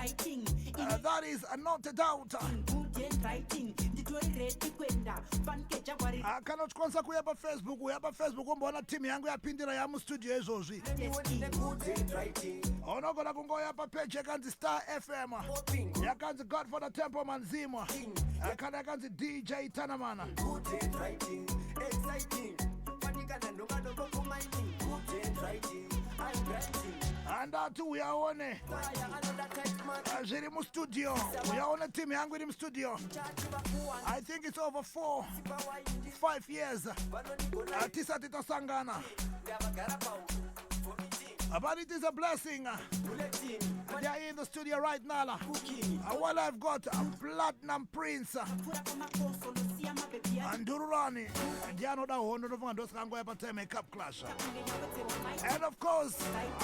That is not a doubt. Kana uchikwanisa kuuya paFacebook, uya paFacebook umboona timu yangu yapindira yamustudio izvozvi. Unogona kungouya papeji yakanzi Star FM, yakanzi Godfather Temple Manzimwa, kana yakanzi DJ Tanamana. Handati uyaone zviri mustudio, uyaone timu yangu iri mustudio. I think it's over 4, 5 years tisati tasangana, but it is a blessing. They are in the studio right now. Well, I've got a Platinum Prince Andururani, ndianoda hondo, ndofunga ndosaka patime yecup clash. And of course,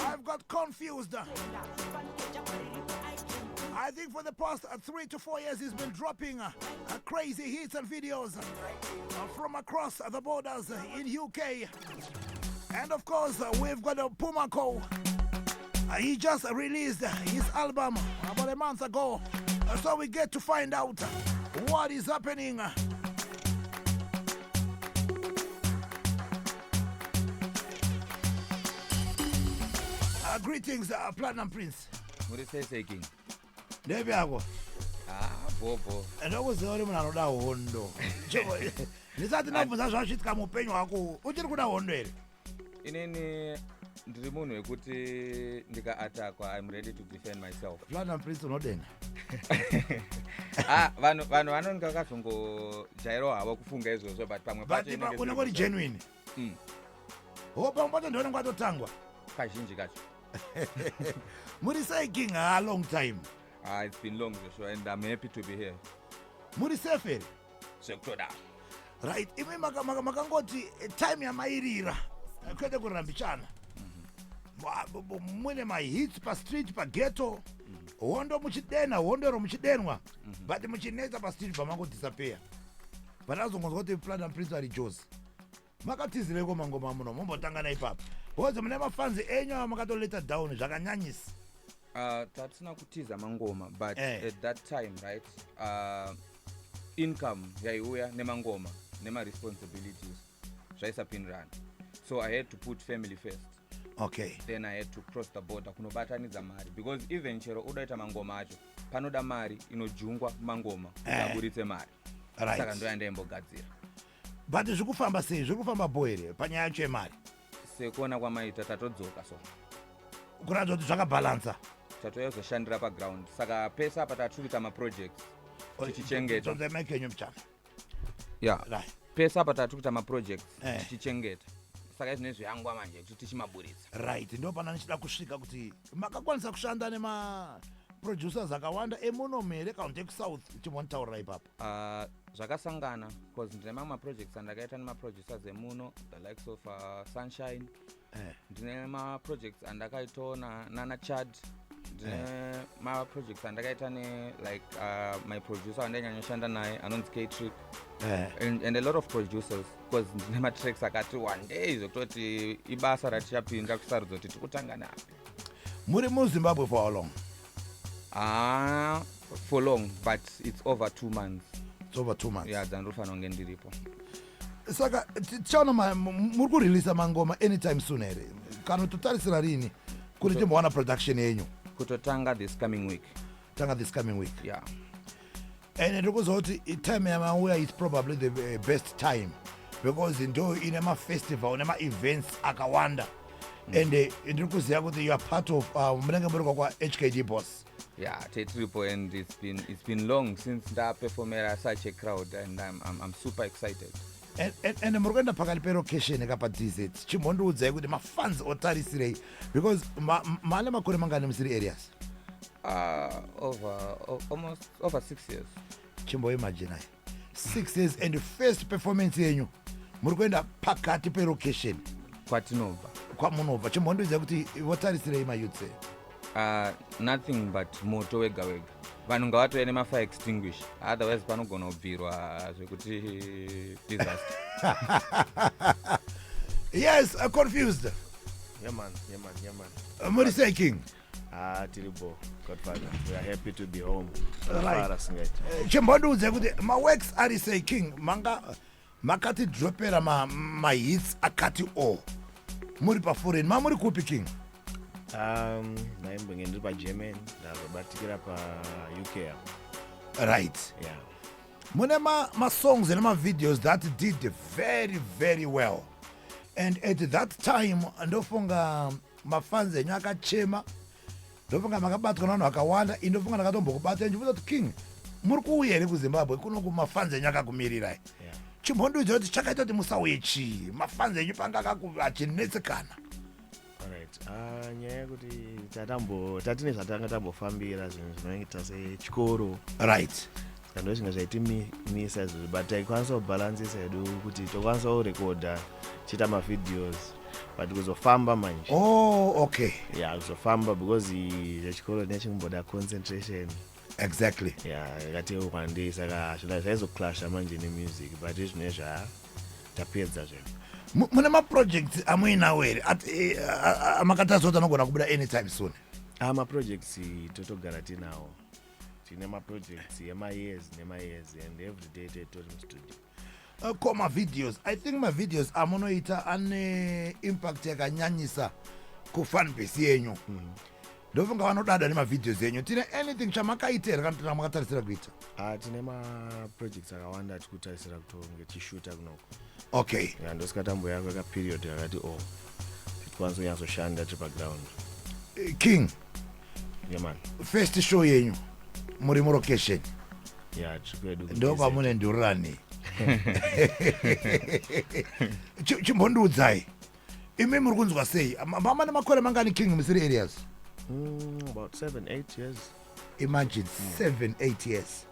I've got Confused. I think for the past 3 to 4 years, he's been dropping crazy hits and videos from across the borders in UK. And of course, we've got Pumacol. He just released his album about a month ago. So we get to find out what is happening. Greetings, Platinum Prince. Muri sei sei, King? Ndepi yako? Ah, bhobho. Ndokuziva uri munhu anoda hondo. Ndisati ndabvunza, zvasvitika muupenyu hwako, uchiri kuda hondo here? Inini ndiri munhu wekuti ndikaatakwa, I'm ready to defend myself. Platinum Prince unodena. Ah, vanhu vanonge vakazongojairawo havo kufunga izvozvo, but pamwe but pacho inenge unenge uri genuine. Ho, pamwe pacho ndionenge watotangwa. Kazhinji kacho. Muri sei, King? A long time. Ah, it's been long, Joshua, and I'm happy to be here. Muri safe here? Zvekutodaro. Right, imi makangoti time yamairira, kwete kurambichana. Mune mahits pastreet, paghetto, hondo muchidena, hondoro muchidenwa, but muchinetsa pastreet, pamangodisappear, panazongonzwa kuti Platinum Prince ari Jozi. Makatizireko mangoma muno? Mumbotanga naipapo, because mune mafans enyu ava makatoleta down zvakanyanyisa. Tatisina kutiza mangoma, but at that time, right, income yaiuya nemangoma nemaresponsibilities zvaisapindirana, so I had to put family first. Then I had to cross the border kunobatanidza mari, because even chero udaita mangoma acho, panoda mari inojungwa mangoma kuti aburitse mari. Saka ndoyandaimbogadzira. But zviri kufamba sei? Zviri kufamba bho here panyaya yacho yemari? Sekuona kwamaita, tatodzoka, so kuratidza kuti zvakabhalansa. Tatoyazoshandira paground, saka pese apa tatiri kuita maprojects tichichengeta. Mic yenyu muchana. Pese apa tatiri kuita maprojects tichichengeta, saka izvinezvi yangwa manje kuti tichimaburitsa. Right, ndo pana ndichida kusvika, kuti makakwanisa kushanda nemaproducers akawanda emuno here kana kuti ekuSouth? Chimbonditaurira ipapo. Zvakasangana, because ndine mamwe maprojects andakaita nemaproducers emuno, the likes of Sunshine. Ndine maprojects andakaitawo nana Chad. Ndine maprojects andakaita ne like my producer wandainyanya naye anonzi Ktrick and a lot of producers, because ndine matracks akati wandei zvekutoti ibasa ratichapinda kusarudza kuti tikutanga napi. Muri muZimbabwe for how long? Ah, for long, but it's over 2 months. It's over 2 months. Yeah, dzandinofanira kunge ndiripo. Saka tichaona muri kureleasa mangoma anytime soon here, kana totarisira rini kuti timbowana production yenyu? Kutotanga this coming week. Tanga this coming week? Yeah. And ndikuziva kuti time yamauya is probably the best time, because ndo ine mafestival nema-events akawanda. And ndiri kuziva kuti you are part of munenge muri kwahkd Boss. Yeah, tetiripo, and it's been long since ndaperformera such a crowd, and I'm super excited. And muri kuenda pakati pelocation kapa DZ. Chimbondiudzai kuti mafans otarisirei, because mane makore mangani musiri areas? Over almost over 6 years. Chimboimaginai, 6 years, and first performance yenyu muri kuenda pakati pelocation. Kwatinobva. Kwamunobva. Chimbondiudzai kuti votarisirei mayouths? Nothing but moto wega wega. Vanhu ngavatouya nemafire extinguisher, otherwise panogona kubvirwa zvekuti disaster. Yes, Confused. Yeah man, yeah man, yeah man. Muri sei, King? Ah, tiripo Godfather. We are happy to be home. Right. Tafara singaiti. Chimbondiudze kuti maworks ari sei, King. Manga makatidropera mahits akati o muri paforeign. Mamuri kupi, King? Ndaimbonge ndiri paGermany, ndazobatikira paUK apo. Yeah. Mune masongs nemavideos that did very very well, and at that time ndofunga mafans enyu akachema, ndofunga makabatwa navanhu vakawanda. Indofunga ndakatombokubata ndichibuza kuti, "King, muri kuuya here kuZimbabwe kunoku? Mafans enyu akakumirirai." Chimbondiudza kuti chakaita kuti musauye chii, mafans enyu panga achinetsekana. Alright. Ah, nyaya yekuti tatambo tatine zvatanga tambofambira, zvinhu zvinoita sechikoro. Saka ndo zvimwe zvaitimisa izvozvo, but taikwanisa kubhalansisa hedu kuti tokwanisa kurekodha tichiita mavideos, but kuzofamba manje. Oh, okay. Yeah, kuzofamba because zvechikoro nechimboda concentration. Yeah, yakati wandei, saka zvona zvaizoclasha manje nemusic, but izvinezvi ha, tapedza zvedu. Mune maprojects amuinawo here amakatariswa kuti anogona kubuda anytime soon? Ah, maprojects totogara tinawo. Tine maprojects emayears nemayears, and every day tetori mustudio. Ko mavideos? I think mavideos amunoita ane impact yakanyanyisa kufanbase yenyu. Ndofunga vanodada nemavideos enyu. Tine anything chamakaita here kana kuti makatarisira kuita? Ah, tine maprojects akawanda atiri kutarisira kutonge tichishuta kunoko. Yeah, ndosika tamboyako kaperiod yakati o tikwanisa kunyatsoshanda tiri paground. King. Yeah man. First show yenyu muri mulocation. Yeah, tiri kwedu ku Ndo DZ. pamune ndurani. Chimbondiudzai imi, muri kunzwa sei? Mama nemakore mangani, King, musiri areas? About 7, 8 years. Imagine, 7, 8 years.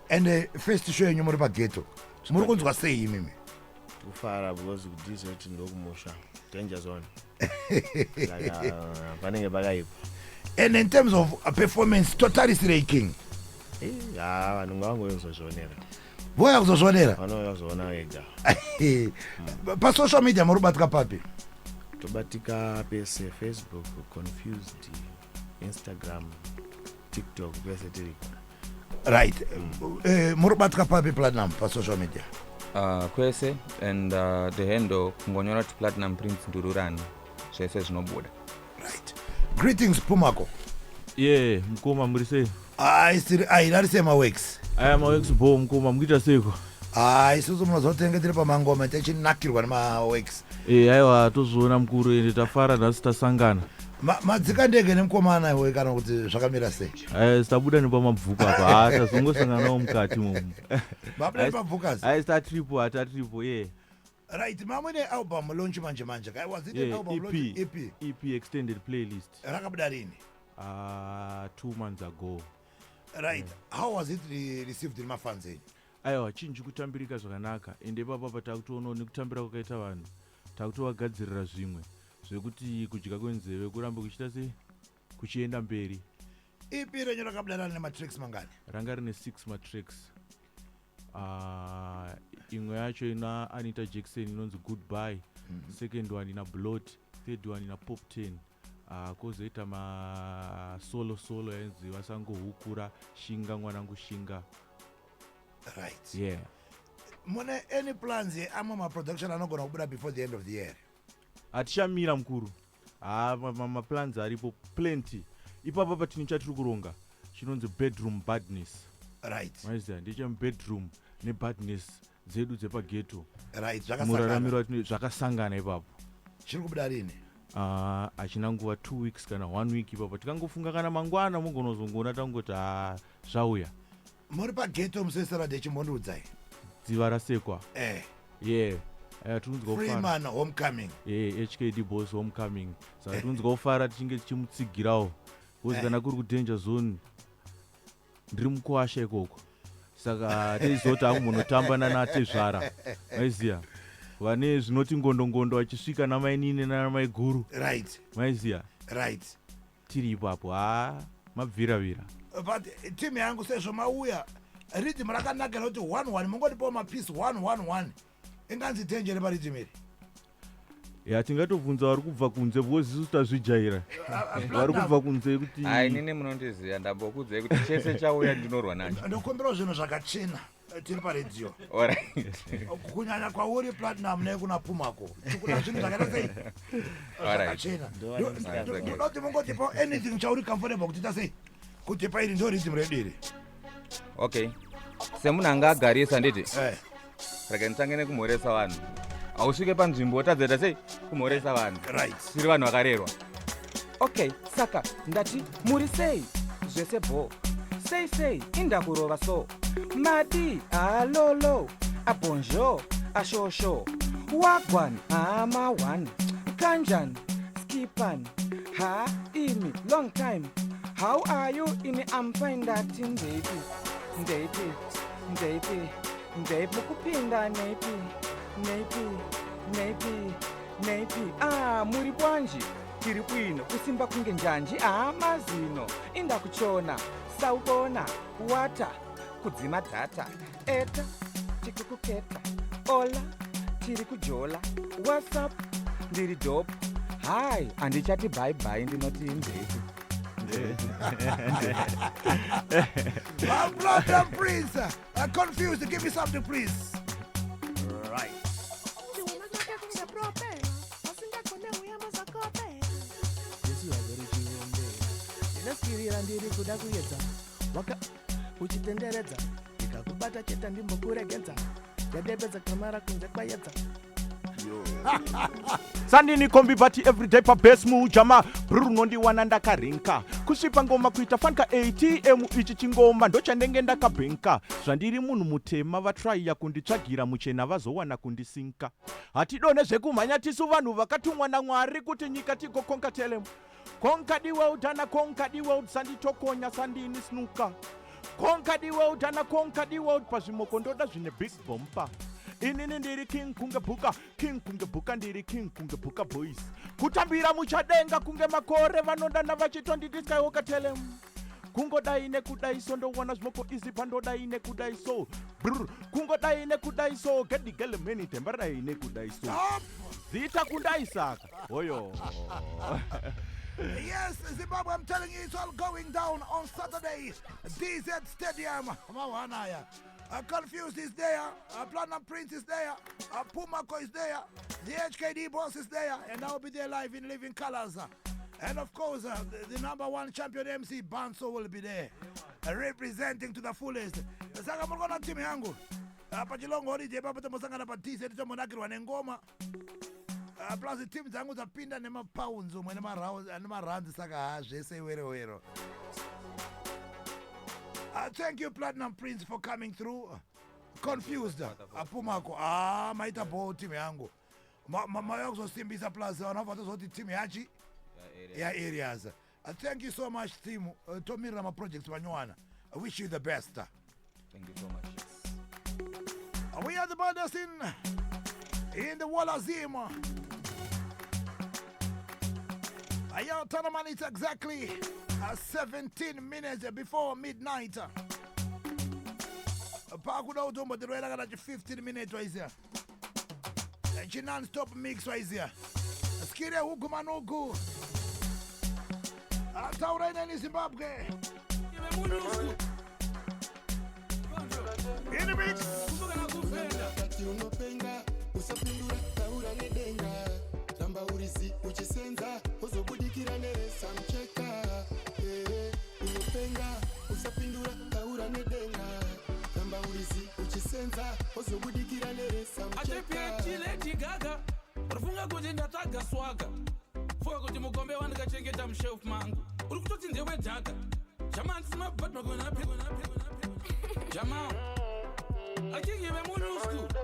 And first show yenyu muri pageto, muri kunzwa sei imimi? Kufara because kuDZ ndokumusha, danger zone, saka panenge pakaipa. And in terms of performance, totarisirei, King? Eh, ha, vanhu ngavangozozvionera. Voya kuzozvionera. Vanouya kuzoona vega. Pasocial media muri kubatika papi? Tobatika pese: Facebook Confused, Instagram, TikTok, pese tiriko. Right. Muri kubatika papi, Platinum, pasocial media? Kwese, and the handle kungonyora kuti Platinum Prince Ndururani, zvese zvinobuda. Right. Greetings, Pumako. Ye mukoma, muri sei? Aisiri airarise maworks. Aya, maworks bo mukoma, mukuita seiko? Hai, isusu munoziva kuti tinenge tiri pamangoma techinakirwa nemaworks. E, aiwa, tozviona mukuru, ende tafara nhasi tasangana. Madzika ndege nemukomana iwe kana kuti zvakamira sei? Aya, tabuda nepamabvuku apa, ha, tazongosanganawo mukati momo. Mabuda nepabvukazi? Ai, tatiripo, hataripo, ye. Right, mamwe album launch manje manje kai, was it an Yeah, album EP. launch, EP? EP, extended playlist. Rakabuda rini? 2 months ago. Right, how was it received nemafans enyu? Aiwa, chinhu chikutambirika zvakanaka, ende ipapa takutoonawo nekutambira kwakaita vanhu, takutovagadzirira zvimwe zvekuti kudya kwenzeve kurambe kuchiita sei, kuchienda mberi. EP renyu rakabuda rani nematracks mangani? Ranga rine 6 matracks. Imwe yacho ina Anita Jackson inonzi Goodbye, second one ina Blot, third one ina Pop 10, kwozoita masolo solo yainzi Vasangohukura, Shinga Mwanangu Shinga. Yeah. Mune any plans yeamwe maproduction anogona kubuda before the end of the year? Hatichamira mukuru, ha, maplans aripo plenty. Ipapa patine chatiri kuronga chinonzi Bedroom Badness. Maiziva, ndechemubedroom nebadness dzedu dzepageto. Right, zvakasangana. Muraramiro watino zvakasangana ipapo. Chiri kubuda rini? Ah, hachina nguva, 2 weeks kana one week ipapo. Tikangofunga kana mangwana mugonozongoona tangoti ha, zvauya. Muri pageto musesaradhe, chimbondiudzai. Dziva Rasekwa. Yeah, tikunzwa kufara. Freeman homecoming. Yeah, HKD Boss homecoming, saka tikunzwa kufara tichinge tichimutsigirawo because kana kuri kudanger zone ndiri mukuwasha ikoko, saka teizoti akumbonotamba nanatezvara, maiziya, vane zvinoti ngondongondo vachisvika namainini nanamaiguru. Maiziya. Tiri ipapo, ha, mabviravira. But timu yangu, sezvo mauya, riddim rakanakira kuti 11 mungotipawo mapiece 111, inganzi tenjere pariddim iri. Ya, tingatobvunza vari kubva kunze because isusu tazvijaira. Vari kubva kunze kuti Hai, inini munondiziva, ndambokudzai kuti chese chauya ndinorwa nacho. Ndokumbirawo zvinhu zvakachena, tiri paredhiyo. Alright. Kunyanya kwauri Platinum nekuna Pumako, tikuda zvinhu zvakaita sei? Zvakachena. Ndoda kuti mungotipa anything chauri comfortable kuti ita sei, kuti pairi ndo rhythm redu iri. Okay, semunhu anga agarisa nditi, rega nditange nekumhoresa vanhu. Hausvike panzvimbo wotadzaita sei kumhoresa vanhu. Tiri vanhu vakarerwa. Okay, saka ndati muri sei? Zvese bho. Sei sei indakurova so madi alolo abonjo ashosho wagwan hama one kanjan skipan ha imi long time, how are you? Ini am fine. Ndati ndeipi, ndeipi, ndeipi, ndeipi kupinda neipi, neipi, neipi, neipi? Ah, muri bwanji? Tiri bwino. Kusimba kunge njanji. Ah, mazino indakuchona. Saubona wata kudzima data eta tikukuketa ola tiri kujola. Whatsapp ndiri dope. Hai, handichati bye bye, ndinoti ndeipi. Platinum Prince, Confused, give me something, please. Right. Jesu azori chiombera ndinosikirira ndiri kuda kuedza waka uchitenderedza ndikakubata chete ndimbokuregedza ndadepedza kamara kunze kwayedza. Sandini kombi but everyday pabase mujama brr unondiwana ndakarinka kusvipa ngoma kuita fanika ATM. Ichi chingoma ndochandenge ndakabhenka. Zvandiri munhu mutema, vatraiya kunditsvagira muchena, vazowana kundisinka. Hatidone zvekumhanya, tisu vanhu vakatumwa naMwari kuti nyika tigokonka. Telem conquer the world and conquer the world. Sanditokonya sandini snuka conquer the world and conquer the world. Pazvimoko ndoda zvine big bompa. Inini ndiri king kunge bhuka, king kunge bhuka, ndiri king kunge bhuka. Boys kutambira muchadenga kunge makore, vanodana vachitonditi Skywalker. Telem kungodai nekudai so ndowana zvimoko izi pandodai nekudai so brr kungodai nekudai so gedigelemeni tembaradai nekudai so zita kundai saka oyo. Yes, Zimbabwe, I'm telling you, it's all going down on Saturday. DZ Stadium. Mawanaya. Confused is there. Platinum Prince is there. Pumako is there. The HKD boss is there. And I'll be there live in living colors. And of course, the number one champion MC Banso will be there, representing to the fullest. Saka murikuona timu yangu pachilongo holiday papo tombosangana pa DZ, tombonakirwa nengoma. Plus timu dzangu dzapinda nemapounds umwe nemarands, saka ha zvese iwerewero. Thank you, Platinum Prince, for coming through. Confused, Apumako, ah, maita ball timu yangu. Mauya kuzosimbisa, plus vanhu vabva tozoti timu yachi ya-areas. Thank you so much, team. Tomirira maprojects vanyowana. I wish you the best. Thank you so much. We are the brothers in the Walazim. Yo, Tanaman, it's exactly 17 minutes before midnight. Pakuda kutombotirwera kana chi 15 minutes waiziya chi non-stop mix waiziya skire hugu manugu taurai neni Zimbabwe in the mix. Unopenga usapindura, taura nedenga, ramba urizi uchisenza uzobudikira neresamucheka. Eh, unopenga usapindura, taura nedenga, ramba urizi uchisenza uzobudikira neresamucheka. Atipeti Lady Gaga, urifunga kuti ndatsvaga swaga? Funga kuti mukombe wandikachengeta mushelf mangu uri kutoti ndewedhaka. Jamansimabhadmakona jama akingive munusku.